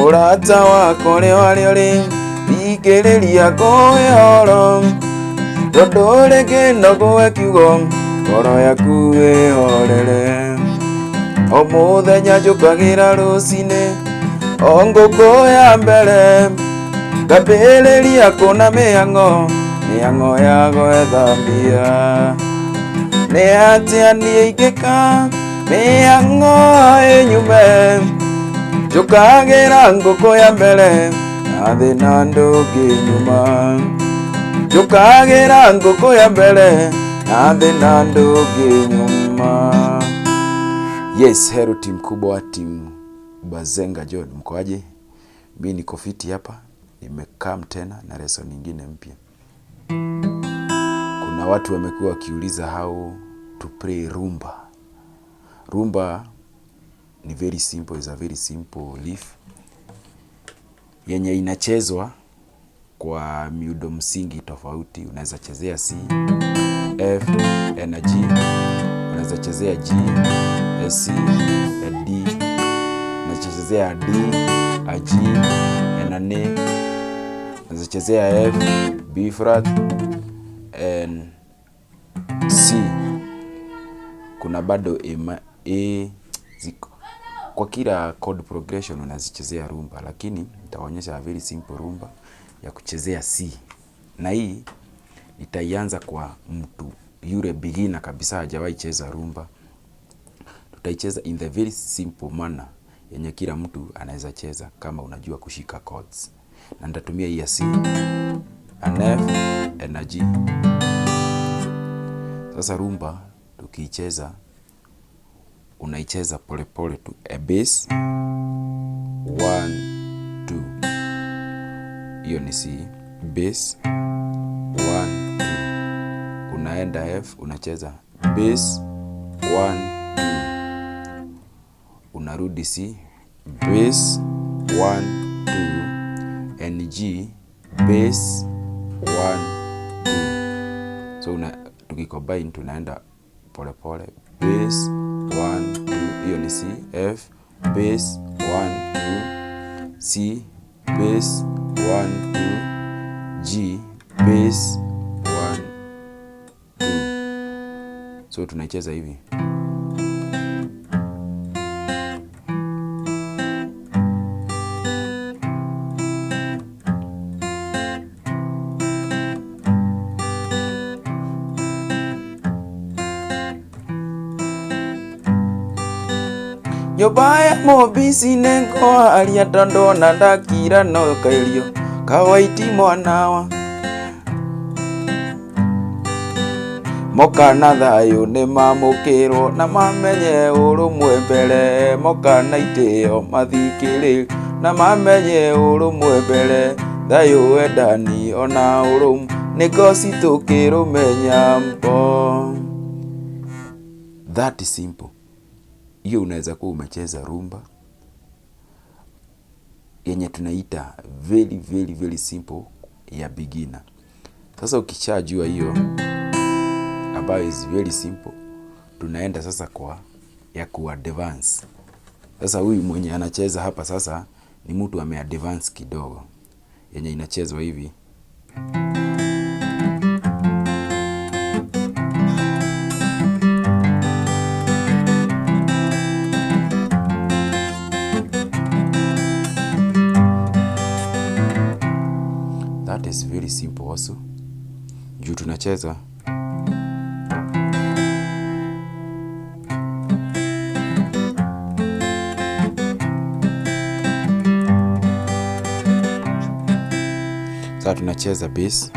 Mũrata wakwa ũrĩa warĩ ũrĩ thikĩrĩria ngũhe ũhoro tondũ rĩngĩ no ngũhe kiugo ngoro yaku ĩhorere. O mũthenya njũkagĩra rũcinĩ o ngũkũ ya mbere ngambĩrĩria kuona mĩhang'o mĩhang'o ya gwetha mbia. Nĩ atĩa niĩ ingĩka mĩhang'o ĩnyume njũkagĩra ngũkũ ya mbere na thĩna ndũngĩnyuma. Njũkagĩra ngũkũ ya mbere na thĩna ndũngĩnyuma. Yes, hello team kubwa, team Bazenga John, mkoaje? Mi niko fiti hapa, nimekam tena na lesson nyingine mpya. Kuna watu wamekuwa wakiuliza how to play rumba. Rumba ni very simple, is a very simple leaf yenye inachezwa kwa miundo msingi tofauti. Unaweza chezea C, F na G, unaweza chezea G, C, D, unaweza chezea D, A, G na N, unaweza chezea F, B flat and C. Kuna bado A, A ziko kwa kila chord progression unazichezea rumba, lakini nitaonyesha a very simple rumba ya kuchezea C, na hii nitaianza kwa mtu yule beginner kabisa, hajawahi cheza rumba. Tutaicheza in the very simple manner yenye kila mtu anaweza cheza kama unajua kushika chords, na nitatumia hii ya C, an F na G. Sasa rumba tukiicheza, unaicheza polepole tu, a bass 1 2, hiyo ni C, bass 1 2, unaenda F unacheza bass 1 2, unarudi C, bass 1 2 and G, bass 1 2. So tukicombine tunaenda polepole bass 1 2, hiyo ni C, F, bass 1 2, C, bass 1 2, G, bass 1 2. So tunaicheza hivi. Nyũmba ya mũmbici nĩngwaria tondũ ona ndakira no kairio kawaiti mwanawa moka na thayũ nĩmamũkĩrwo na mamenye ũrũmwe mbere moka na itĩo mathikĩrĩrio na mamenye ũrũmwe mbere thayũ wendani ona ũrũmwe nĩngoci tũkĩrũmenya mbo. That is simple. Hiyo unaweza kuwa umecheza rumba yenye tunaita very very very simple ya beginner. Sasa ukishajua hiyo ambayo is very simple, tunaenda sasa kwa ya ku advance. Sasa huyu mwenye anacheza hapa sasa ni mtu ame advance kidogo, yenye inachezwa hivi. That is very simple also. Juu tunacheza sasa, tunacheza bass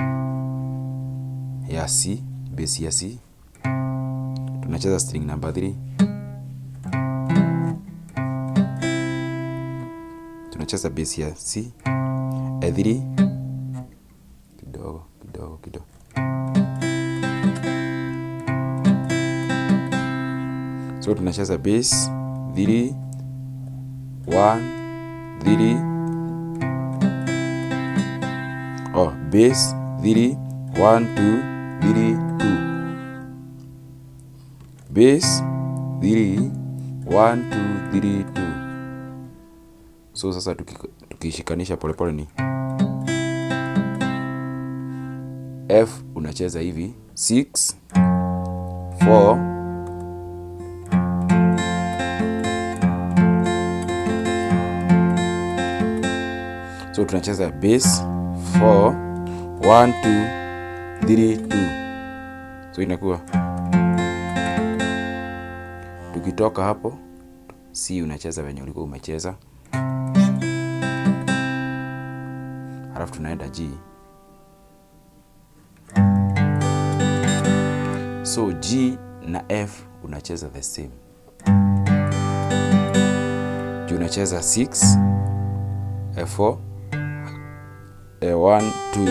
ya C, bass ya C, tunacheza string number 3, tunacheza bass ya C, A3 kidogo kidogo kidogo, so tunacheza bass 3 1 3, oh, bass 3 1 2 3 2, bass 3 1 2 3 2. So sasa Tukishikanisha polepole ni F unacheza hivi 6 4 so tunacheza bass 4 1 2 3 2, so inakuwa tukitoka hapo C unacheza venye ulikuwa umecheza, halafu tunaenda G. So G na F unacheza the same, juu unacheza 6 F4 1 2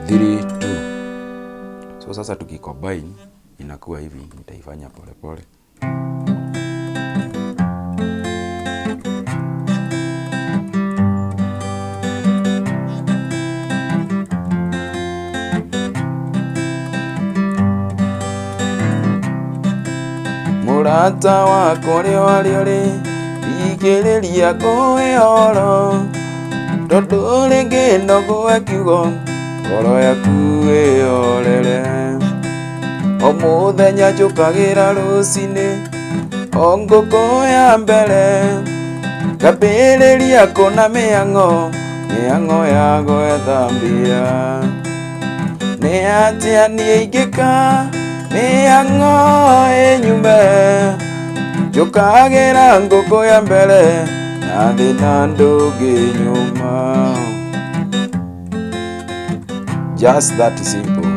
3 2. So sasa tukicombine inakuwa hivi, nitaifanya polepole. Mũrata wakwa ũrĩa warĩ ũrĩ thikĩrĩria kũhe ũhoro tondũ rĩngĩ no ngũhe kiugo ngoro yaku ĩhorere. O mũthenya njũkagĩra rũcinĩ o ngũkũ ya mbere ngambĩrĩria kuona mĩhang'o mĩhang'o ya gwetha mbia. Nĩ atĩa niĩ ingĩka mĩhang'o ĩnyume njũkagĩra ngũkũ ya mbere na thĩna ndũngĩnyuma. Just that simple.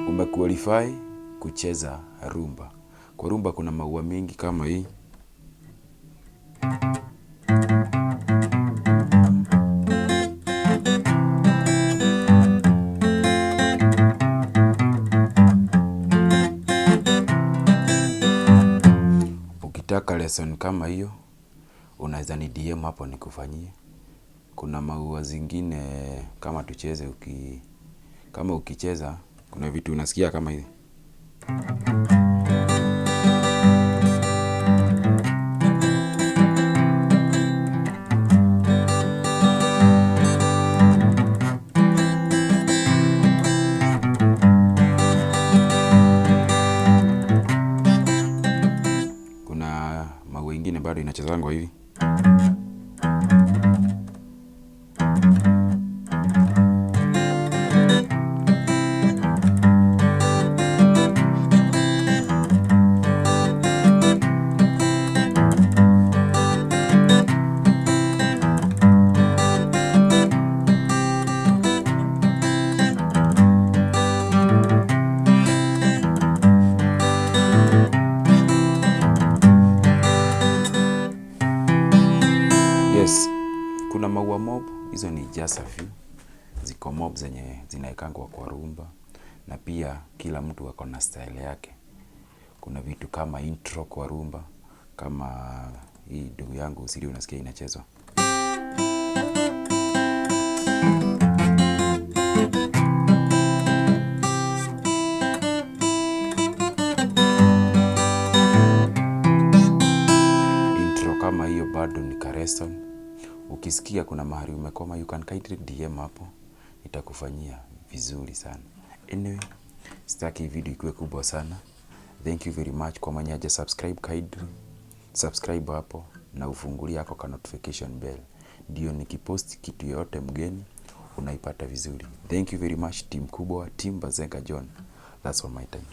Umequalify kucheza rumba. Kwa rumba kuna maua mingi kama hii. Ukitaka lesson kama hiyo unaweza ni DM hapo nikufanyie. Kuna maua zingine kama tucheze kama ukicheza kuna vitu unasikia kama hivi. Kuna maua ingine bado inachezangwa hivi. Yes, kuna maua mob, hizo ni just a few. Ziko mob zenye zinaekangwa kwa rumba na pia kila mtu ako na style yake. Kuna vitu kama intro kwa rumba, kama hii ndugu yangu usiri unasikia inachezwa. Intro kama hiyo bado ni ka lesson. Ukisikia kuna mahali umekoma, you can kindly DM hapo, nitakufanyia vizuri sana. Anyway, sitaki video ikuwe kubwa sana. Thank you very much kwa mwenye haja subscribe, kindly subscribe hapo na ufungulie yako ka notification bell, ndio nikipost kitu yoyote mgeni unaipata vizuri. Thank you very much, team kubwa, team Bazenga John. That's all my time.